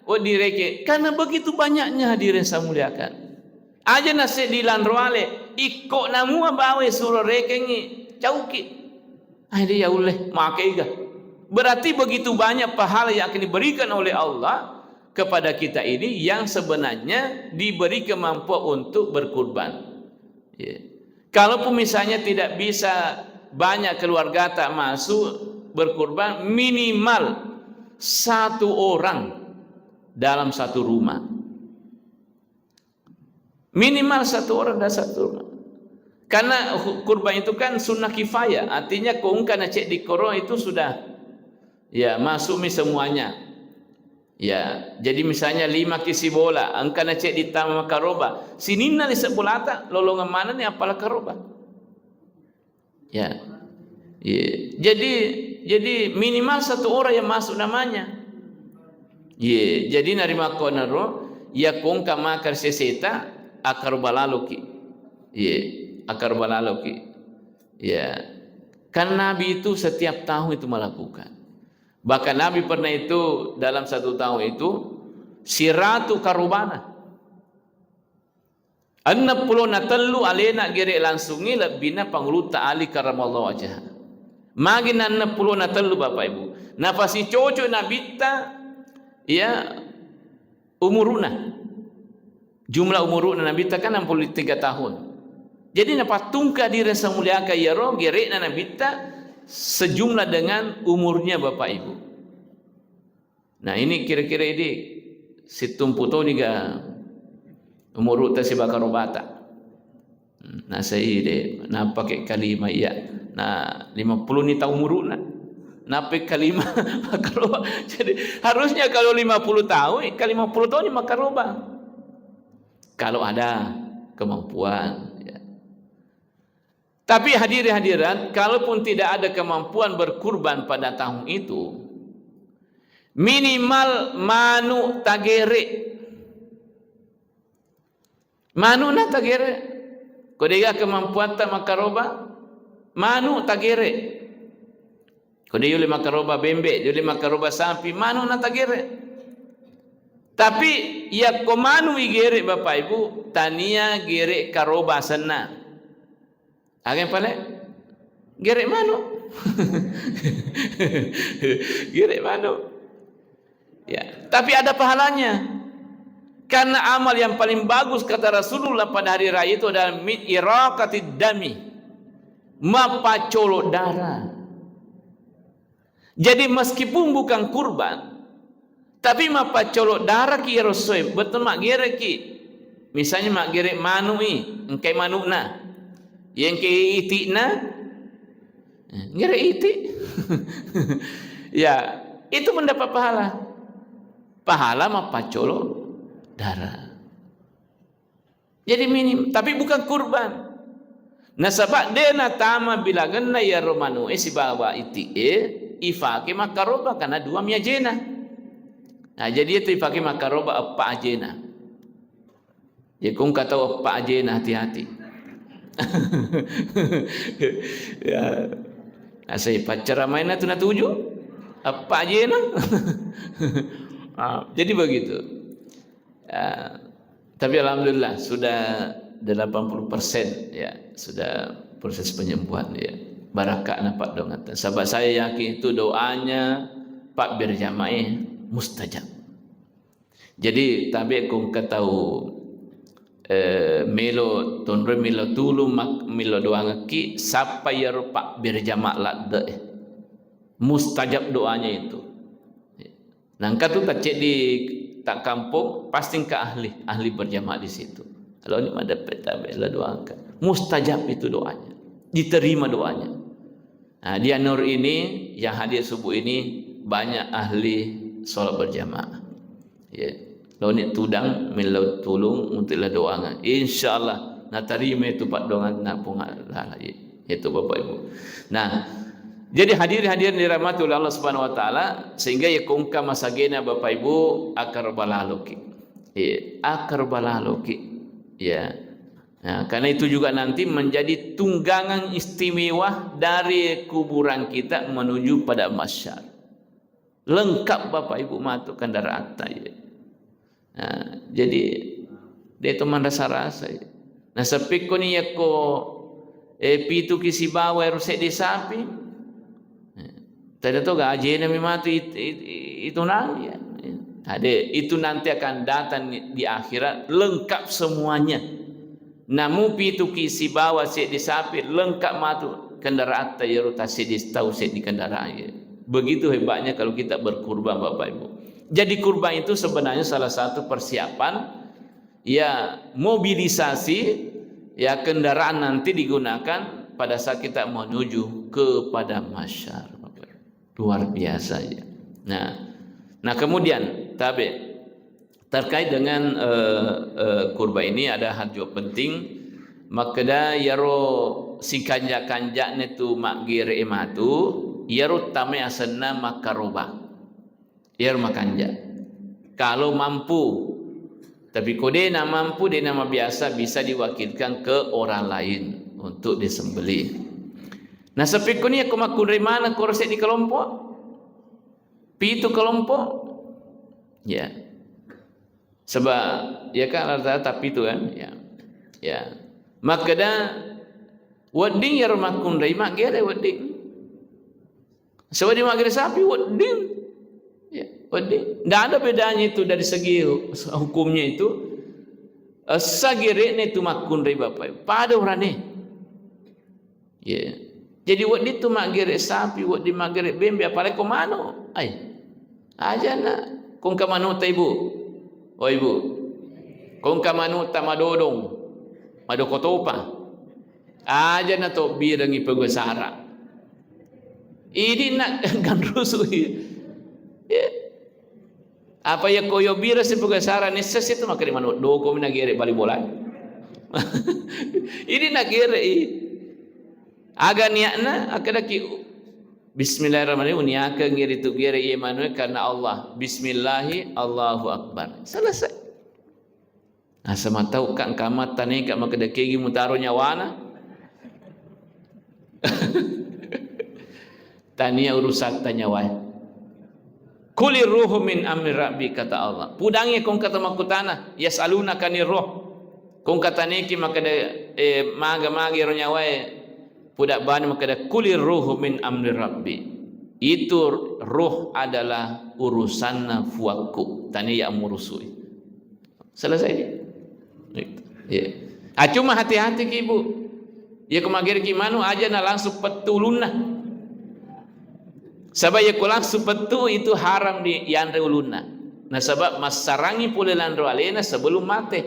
oh, direke, karena begitu banyaknya, hadirin saya muliakan. Aja na seddi lanro ale, ikko namua bawe suro rekengngi, cauki. Ai, de' ya ulle, makega. Berarti begitu banyak pahala yang akan diberikan oleh Allah kepada kita ini yang sebenarnya diberi kemampuan untuk berkurban. Ya. Kalaupun misalnya tidak bisa banyak keluarga tak masuk berkurban, minimal satu orang dalam satu rumah. Minimal satu orang dan satu rumah. Karena hu-, kurban itu kan sunnah kifayah, artinya ko engka na ceddi koro itu sudah, ya, masuk mi semuanya. Ya, jadi misalnya lima ki sibola, engka na ceddi tama makaroba, sininna lise bolata, lolongeng manenni appala karoba. Ya. Iya. Jadi, jadi minimal satu orang yang masuk namanya. Iya, jadi narimakkonaro, ya kongka maka seseta, akaroba laloki. Iya, akaroba laloki. Ya. Kan Nabi itu setiap tahun itu melakukan. Bahkan Nabi pernah itu dalam satu tahun itu siratu karobana. Enneng pulo na tellu alena gere langsungngi lebbina Pangulutta Ali karramallahu wajhah. Magi na enneng pulo na tellu, Bapak Ibu? Napasicoco Nabitta, ya, umuru'na. Jumlah umuru'na Nabitta kan enam puluh tiga tahun. Jadi napattungka diri semuliaka iyaro gere'na Nabitta sejumlah dengan umurnya, Bapak Ibu. Nah, ini kira-kira ini situmpu toni ga umuru'ta sibawa karobata. Hmm, nasai de, napake kalima iya. Nah, lima puluh ni tahun umuru'na. Nape kalima makaroba. Jadi, harusnya kalau lima puluh tahun, eh, ka lima puluh tahun ni makaroba. Kalau ada kemampuan, ya. Tapi hadirin hadirat, kalaupun tidak ada kemampuan berkurban pada tahun itu, minimal manu tagere. Manu na tagere. Ko dega kemampuatta makaroba, manu tagere. Ko de yole makaroba bembe, yole makaroba sapi, manu na tagere. Tapi yakko manu igere, Bapak Ibu, tania gere karoba senna. Aga pale? Gere manu. Gere manu. Ya, tapi ada pahalanya. Karena amal yang paling bagus, kata Rasulullah, pada hari raya itu adalah min iraqatid dami, mapaccolo darah. Jadi meskipun bukan kurban, tapi mapaccolo darah ki iyaro essoe, betul maggereki. Misalnya maggere manu'i, engkai manu'na. Iya engkai iti'na, eh, gere iti. Ya, itu mendapat pahala. Pahala mapaccolo darah. Jadi minim, tapi bukan kurban. Nasaba de natama bilangenna iyaro manu'e sibawa iti'e, ifake makkaroba karena dua mi ajena. Nah, jadi itu ifake makkaroba eppa ajena. Jadi kung katau eppa ajena, hati-hati. Ya. Asai paccara main tu natuju eppa ajena. Ah, jadi begitu. Ya, tapi alhamdulillah sudah delapan puluh persen, ya, sudah proses penyembuhan, ya. Barakana Pak Dongata. Sabab saya yakin itu doanya Pak berjamaah mustajab. Jadi tabe ko engka tau, eh, melo tonro, melo tulung, mak-, melo doangekki, sappa iyaro Pak berjamaah ladde, eh. Mustajab doanya itu. Nangka tu taceddi takkampong, pasti engka ahli, ahli berjamaah di situ. Kalau ini madeppe tabe la doangka. Mustajab itu doanya. Diterima doanya. Nah, di An-Nur ini yang hadir subuh ini banyak ahli sholat berjamaah. Ya. Laoni tudang, melo tulung untuk la doangeng. Insyaallah natarima itu Pak doangeng na Puang Allah. Ya. Itu Bapak Ibu. Nah, jadi hadirin-hadirin dirahmati oleh Allah Subhanahu wa Ta'ala, sehingga ya kongka masagena Bapak Ibu akar balaloki. Iya, akar balaloki. Ya. Nah, karena itu juga nanti menjadi tunggangan istimewa dari kuburan kita menuju pada mahsyar. Lengkap Bapak Ibu matu kendaraanta, ya. Nah, jadi de to manrasa-rasa, ya. Nah, seppikko ni yakko, eh, pitu ki sibawa ero seddi sapi. Eh, tadi to ga ajena mi matu it-, it-, itu nang, ya. Ade, itu nanti akan datang di akhirat lengkap semuanya. Namu pitu ki sibawa seddi sapi lengkap matu kendaraatta iyaro tasseddi tau seddi kendaraan. Begitu hebatnya kalau kita berkurban, Bapak Ibu. Jadi kurban itu sebenarnya salah satu persiapan, ya, mobilisasi, ya, kendaraan nanti digunakan pada saat kita menuju kepada mahsyar. Luar biasa, ya. Nah, nah, kemudian Tabe. Terkait dengan, eh, eh, kurba ini ada hal juga penting. Makkeda iyaro sikanja-kanja'na tu maggere matu, iyaro tama asenna makkaroba. Iyaro makanja. Kalau mampu, tapi ko de na mampu, de na mabiasa, bisa diwakilkan ke orang lain untuk disembelih. Nah, sepikkuni ko makkunrai maneng ko seddi kelompok, pitu kelompok, ya. Sebab, ya kan, rata-rata pitu kan, ya. Ya. Makkeda wedding iyaro makkunrai maggere wedding. Sebab di maggere sapi wedding. Ya, wedding. Nggak ada bedanya itu dari segi hukumnya itu. Eh, sagere'na itu makkunrai Bapak Ibu. Pada urane. Ya. Jadi wedding tu maggere sapi, wedding maggere bembe, apalagi ko manu. Ai. Aja na. Kongka manu ta Ibu. Oh Ibu. Kongka manu ta madodong. Madokotopa. Aja na to birengi pegawai sara. Idi na ganrusu. Ya. Apa ya koyo bira si pegawai sara nessa situ makanya manu doko mina gere bali bola. Idi na gere i. Aga niatna, akadaki, "Bismillahirrahmanirrahim, uniakeng iri tu gere iye manue karena Allah. Bismillahi, Allahu Akbar." Selesai. Asa matau ka engka matta neka makkeda kegi mutaro nyawana. Tania urusatta nyawae. "Kulir ruhu min amri rabbi," kata Allah. Pudangi kong kata makkutana, "Yas'alunaka anir ruh." Kong kata neki makkeda, eh, maga-maga ro nyawae. Puda bani makkeda, "Kulir ruhu min amri rabbi." Itu ruh adalah urusanna fuakku. Tania yang murusui. Selesai dia. Gitu. Iya. Ah, cuma hati-hati ki, Bu. Ya, ko magereki manu aja na langsung pettu ulunna. Saba ya ko langsung pettu itu haram di yanre ulunna. Nasaba massarangi pole lanro alena sebelum mate.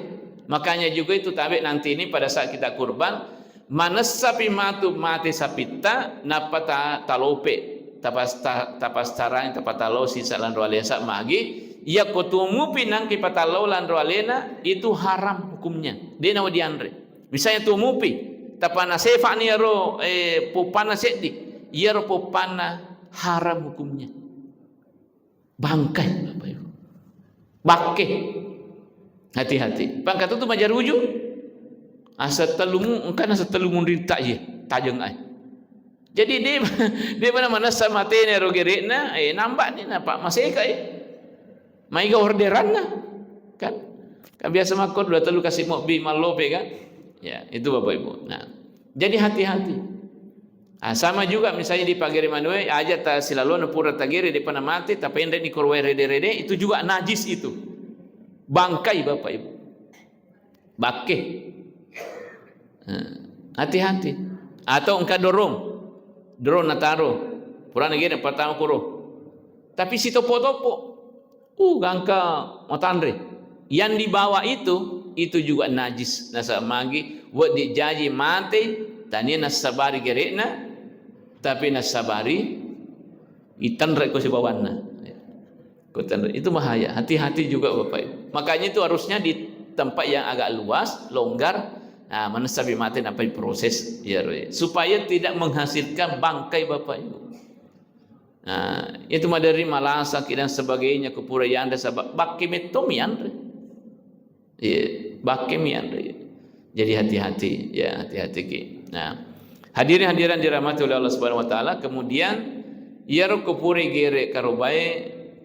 Makanya juga itu tabe nanti ini pada saat kita kurban, manessapi matu mate sapitta, nappa ta-, talope, tapas-, ta-, tapastarang, tapatalo sisa lanro alesa magi, iya ko tuo mupi nangki patallo lanro alena, itu haram hukumnya. De nawa dianre. Misalnya tuo mupi, tapana sefani iyaro, eh, poppanna seddi, iyaro poppanna haram hukumnya. Bangkai, Bapak Ibu. Bakke. Hati-hati. Pangkatutu majaruju. Asa tellumu, engkana setellumu rinta ye, tajeng ai. Jadi de, de mana manessa matene ro gere'na, eh, nambani napa maseka, eh. Maiga orderanna. Kan? Kan biasa makkor dua tellu kasih mobbi mallope kan? Ya, itu Bapak Ibu. Nah, jadi hati-hati. Ah, sama juga misalnya di pagere manue, aja ta silalona pura tagere depa namate, tapenreni korwae rede-rede, itu juga najis itu. Bangkai Bapak Ibu. Bakke. Nah, hati-hati. Atau engka dorong. Dorong nataro. Purana gere pertama kuro. Tapi sitopo-topo. Uh, gangka matanre. Yang dibawa itu, itu juga najis. Nasaba magi, wedding jaji mate, tania nassabari gere'na, tapi nassabari itenre ko sibawanna. Ko tenre. Itu bahaya. Hati-hati juga Bapak Ibu. Makanya itu harusnya di tempat yang agak luas, longgar, nah, manessapi mate nappai proses. Ya, supaya tidak menghasilkan bangkai Bapak Ibu. Nah, itu maderi malasaki dan sebagainya, kupura yanre sabab bakke metto mianre. Iya, bakke mianre. Jadi hati-hati, ya, hati-hati ki. Nah, hadirin hadirat dirahmati oleh Allah Subhanahu wa Taala, kemudian iyaro kupura gere karobae,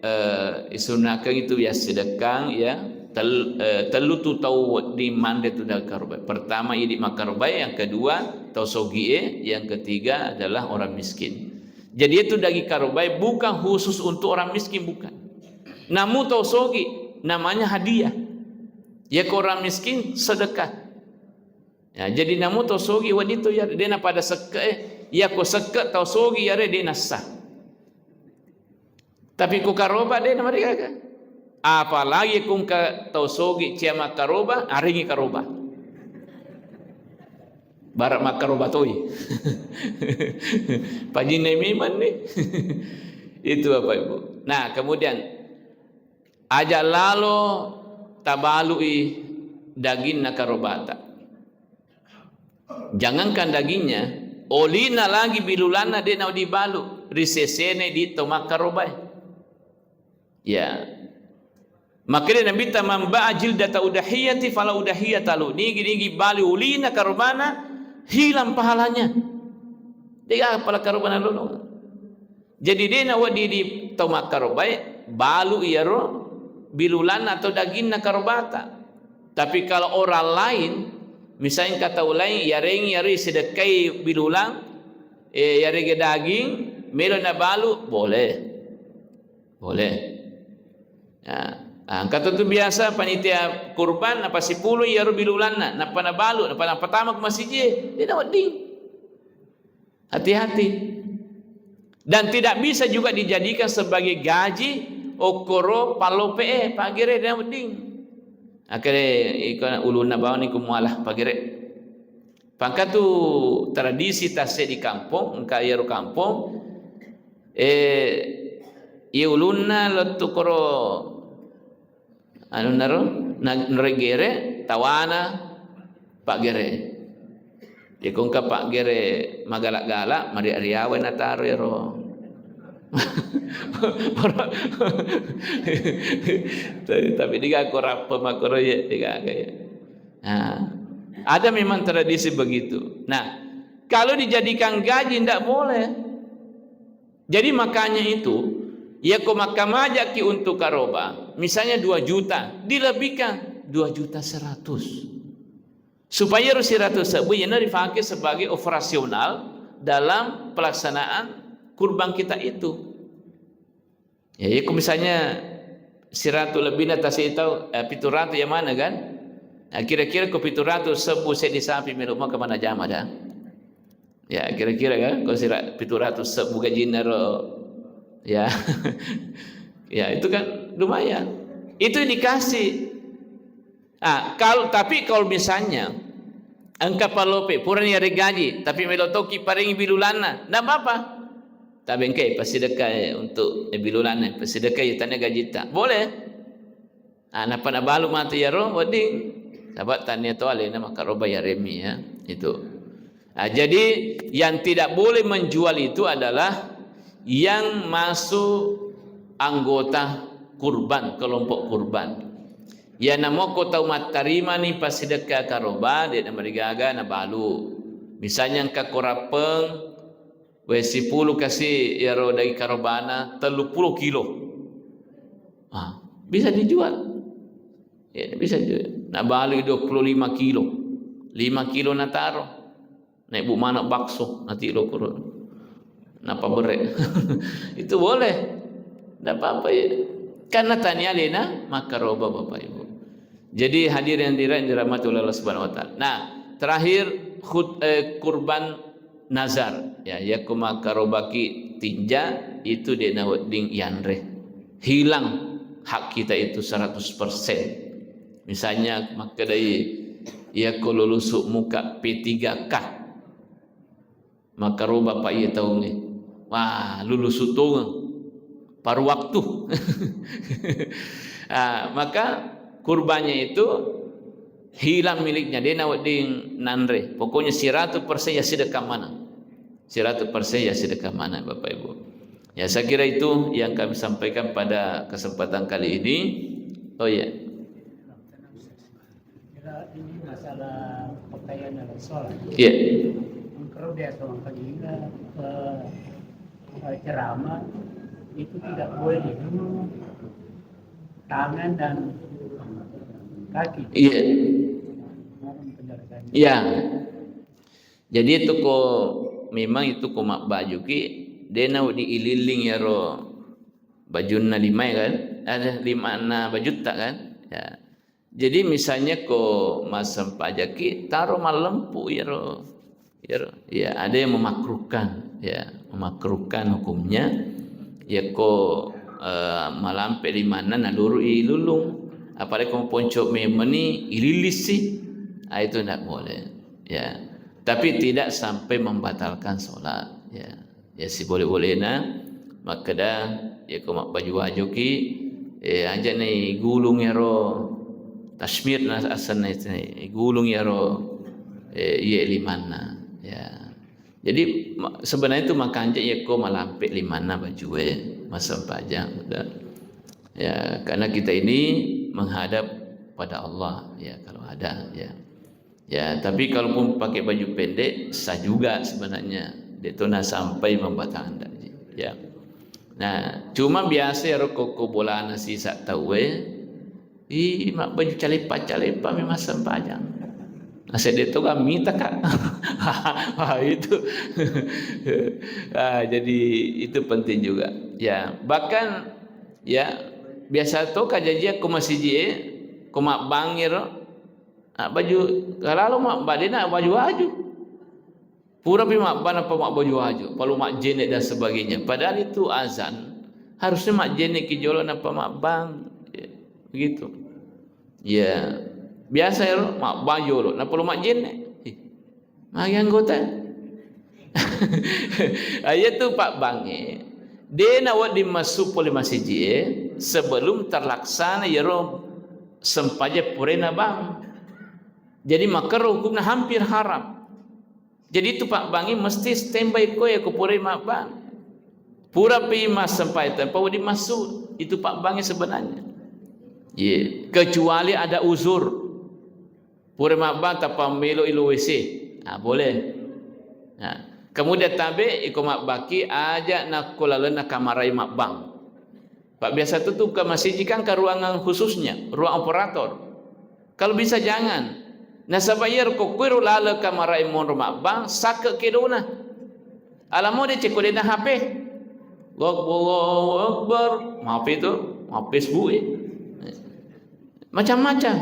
eh, isunnakeng itu ya sedekang, ya, tel-, eh, tellu tu tau di manre tu dalam karobae. Pertama idi makkarobae, yang kedua tau sogie, yang ketiga adalah orang miskin. Jadi itu daging karobae bukan khusus untuk orang miskin, bukan. Namu tau sogi, namanya hadiah. Ya ko orang miskin, sedekah. Ya, jadi namu tau sogi waditu ya, dena pada sekke, eh. Ya ko sekke tau sogi ya re dena sah. Tapi ko karoba dena marigaga. Apalagi kungka tau sogi cia makkaroba, aringi karoba. Bara makkaroba toi. Pajinna memang nih. Itu Bapak Ibu. Nah, kemudian Aja lalo tabalui daginna karobata. Jangankan dagingnya, olina lagi bilulanna de' nawedding balu, risesene di to makkarobae. Ya. Makanya Nabi ta, "Man ba'a jildata udahiyati fala udahiyata lahu." Nigi-nigi balu ulina karobana, hilang pahalanya. De'ga pala karobana lolo. Jadi de' nawedding di tau makkarobae balu iyaro bilulanna atau daginna karobata. Tapi kalau orang lain, misalnya engka tau lain, yareng yari sedekkai bilulang, eh, yarega daging, melo nabalu, boleh. Boleh. Ya. Ah, engka tu biasa panitia kurban, napasipulu iyaro bilulanna, nappa nabalu, nappa, nappa tama ke masjid, de' nawedding. Hati-hati. Dan tidak bisa juga dijadikan sebagai gaji okkoro pallope e, pagere, de' nawedding. Akhirnya iko ulunna bawang ni ku mualah pagere. Pangkatu tradisi tasse di kampong, engka iyaro kampong, eh, iya ulunna lettu koro anunna ro, na-, naregere, tawana, paggere. Iya ko engka paggere magala-gala, maria-riawa nataro iyaro. Tapi, tapi diga ko rappa makkoro iya, diga, iya. Nah, ada memang tradisi begitu. Nah, kalau dijadikan gaji ndak boleh. Jadi makanya itu, ya ko makkamajaki untuk karoba, misalnya dua juta, dilebihkan dua juta seratus. Supaya ro seratus ribu iyana dipakai sebagai operasional dalam pelaksanaan kurban kita itu. Ya, iya ko misalnya seratus lebihna tasi tau, eh, pitu ratus iya maneng kan? Nah, kira-kira ko pitu ratus ribu seddi sapi melo maka mana jama dah? Ya, kira-kira kan, ko sira-, pitu ratus ribu gajinna ro. Ya. Ya, itu kan lumayan. Itu dikasih. Ah, kalau, tapi kalau misalnya engka pallope, purani yarega gaji, tapi melo toki parengi bilulanna, ndak apa-apa. Tapi engka pasidekka untuk, eh, bilulanna, pasidekka tania gajita. Boleh. Ah, nappa nabalu matu iyaro wedding. Saba' tania to alena makkaroba yaremmi ya. Itu. Ah, jadi yang tidak boleh menjual itu adalah yang masuk anggota kurban, kelompok kurban. Iya namo ko tau mattarimani passidekka karoba, de' namarigaga nabalu. Misalnya engka ko Rappeng, we sipulu kasi iyaro daging karobana telluppulo kilo. Ah, bisa dijual. Ya, bisa dijual. Nabalu dua puluh lima kilo. Lima kilo nataro. Naibbu maneng bakso, nati lo kuro. Napa bere? Itu boleh. Ndak apa-apa ya. Karena tania alena makkaroba, Bapak Ibu. Jadi hadirin yang dirahmati oleh Allah Subhanahu wa Ta'ala. Nah, terakhir khut-, eh, kurban nazar. Ya, iya ko makkarobaki tinja itu de' nawedding yanre. Hilang hak kita itu seratus persen. Misalnya makkedai, iya ko lulusu muka P tiga K. Makkaroba pa iya taungnge. Wah, lulusu tongeng. Paru waktu. Ah, maka kurbannya itu hilang miliknya, de' nawedding nanre. Pokoknya seratus persen ya sedekah maneng. Seratus persen ya sedekah maneng, Bapak Ibu. Ya, saya kira itu yang kami sampaikan pada kesempatan kali ini. Oh iya. Kira ini masalah pakaian dalam sholat. Iya. Engkau biasa mengkaji, eh, eh, ceramah itu tidak boleh dijemur tangan dan kaki. Iya. Mohon penjelasannya. Iya. Jadi itu ko memang itu ko mabbajuki, de' nawedding ililling iyaro bajunna limae kan? Ada limanna bajutta kan? Ya. Jadi misalnya ko massempajaki, taro mallempu iyaro. Iyaro. Ya, ada yang memakruhkan, ya, memakruhkan hukumnya. Ya ko, eh, malampe limanna nalurui lulung. Apalagi ko ponco memeni ilillissi. Ah, itu ndak boleh. Ya. Tapi tidak sampai membatalkan sholat. Ya. Ya, siboleh-bolehna makkeda, ya, ko mabbaju-bajuki, Eh, aja ni gulung ero tasmir na asenna itu, gulung ero, eh, iye limanna. Ya. Jadi, ma-, sebenarnya itu makanja yakko malampe limanna bajue, massempajang, udah. Ya, karena kita ini menghadap pada Allah, ya, kalau ada, ya. Ya, tapi kalaupun pakai baju pendek, sah juga sebenarnya. Dia tu nah sampai membatalkan haji. Ya. Nah, cuma biasa ya rokok bolana sisa tahu eh. Ih, mak baju calepa-calepa memang sempajang. Nah, saya dia tu kan minta, Kak. Ah, itu. Ah, jadi itu penting juga. Ya, bahkan ya biasa tu kajaji aku masih je, aku mak bangir. Ah, baju, kalau mak badena baju aju. Pura pi mabbang nappa mabbaju aju, perlu majjenne dan sebagainya. Padahal itu azan, harusnya majjenne ki jolo nappa mabbang. Ya, begitu. Ya, biasa ya lo, mabbang jolo, nappa lo majjenne. Ih, magi anggota. Aja tu pabbangnge, de nawedding massu pole masiji e sebelum terlaksana yero sempaja purena bang. Jadi makkero hukumna hampir haram. Jadi itu pabbangnge mesti standby koe ko purai mabbang. Pura pi massempajang tempa wedding massu, itu pabbangnge sebenarnya. Iya, kecuali ada uzur. Pura mabbang tappa melo ilo W C. Ah, boleh. Nah, kemudian tabe iko mabbaki aja nakko lalenna kamarai mabbang. Pak biasa tutup ke masjid kan ke ruangan khususnya, ruang operator. Kalau bisa jangan. Nasaba iyaro ko kuero laleng kamarai monro mabbang, sakke kedona. Alamo de ceko dena H P. Allahu Akbar, Allahu Akbar. Maaf itu, maaf Facebook eh. Macam-macam.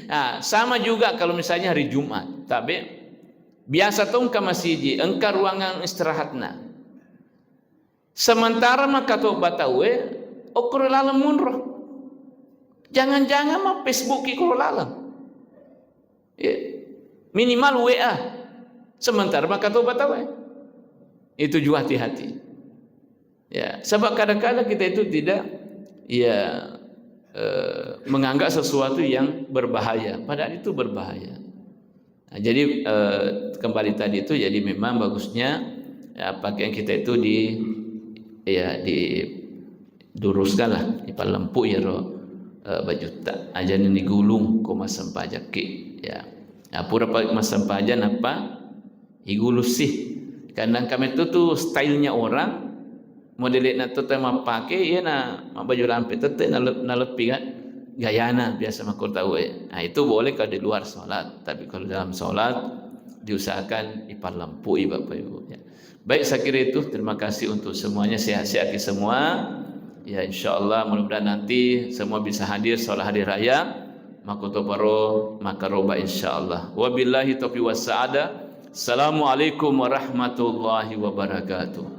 Nah, sama juga kalau misalnya hari Jumat, tabe biasa tu engka masiji, engka ruangan istirahatna. Sementara maka to batawe, okoro laleng monro. Jangan-jangan ma Facebook ki koro laleng. Ya. Minimal W A. Sementara maka to batawe. Itu juga hati-hati. Ya, sebab kadang-kadang kita itu tidak, ya, eh, menganggap sesuatu yang berbahaya, padahal itu berbahaya. Nah, jadi, eh, kembali tadi itu, jadi memang bagusnya, ya, pakaian kita itu di, ya, diduruskan lah, dipallempu ya ro, eh, bajutta. Aja ni gulung ko massempajang ki, ya. Nah, pura pa-, massempajang apa? Igulusi. Kadang kami tu, tu stylenya orang, modele'na tu tau mappake, iyana mabbaju lampe tette nale-, naleppi kan gayana biasa makko tau e. Nah, itu boleh kalau di luar sholat, tapi kalau dalam sholat diusahakan ipallempui Bapak Ibu ya. Baik, saya kira itu. Terima kasih untuk semuanya, sehat-sehat kita semua. Ya, insya Allah mudah-mudahan nanti semua bisa hadir sholat hari raya. Makotoparo makaroba insya Allah. Wabillahi taufiq wassa'adah. Assalamualaikum warahmatullahi wabarakatuh.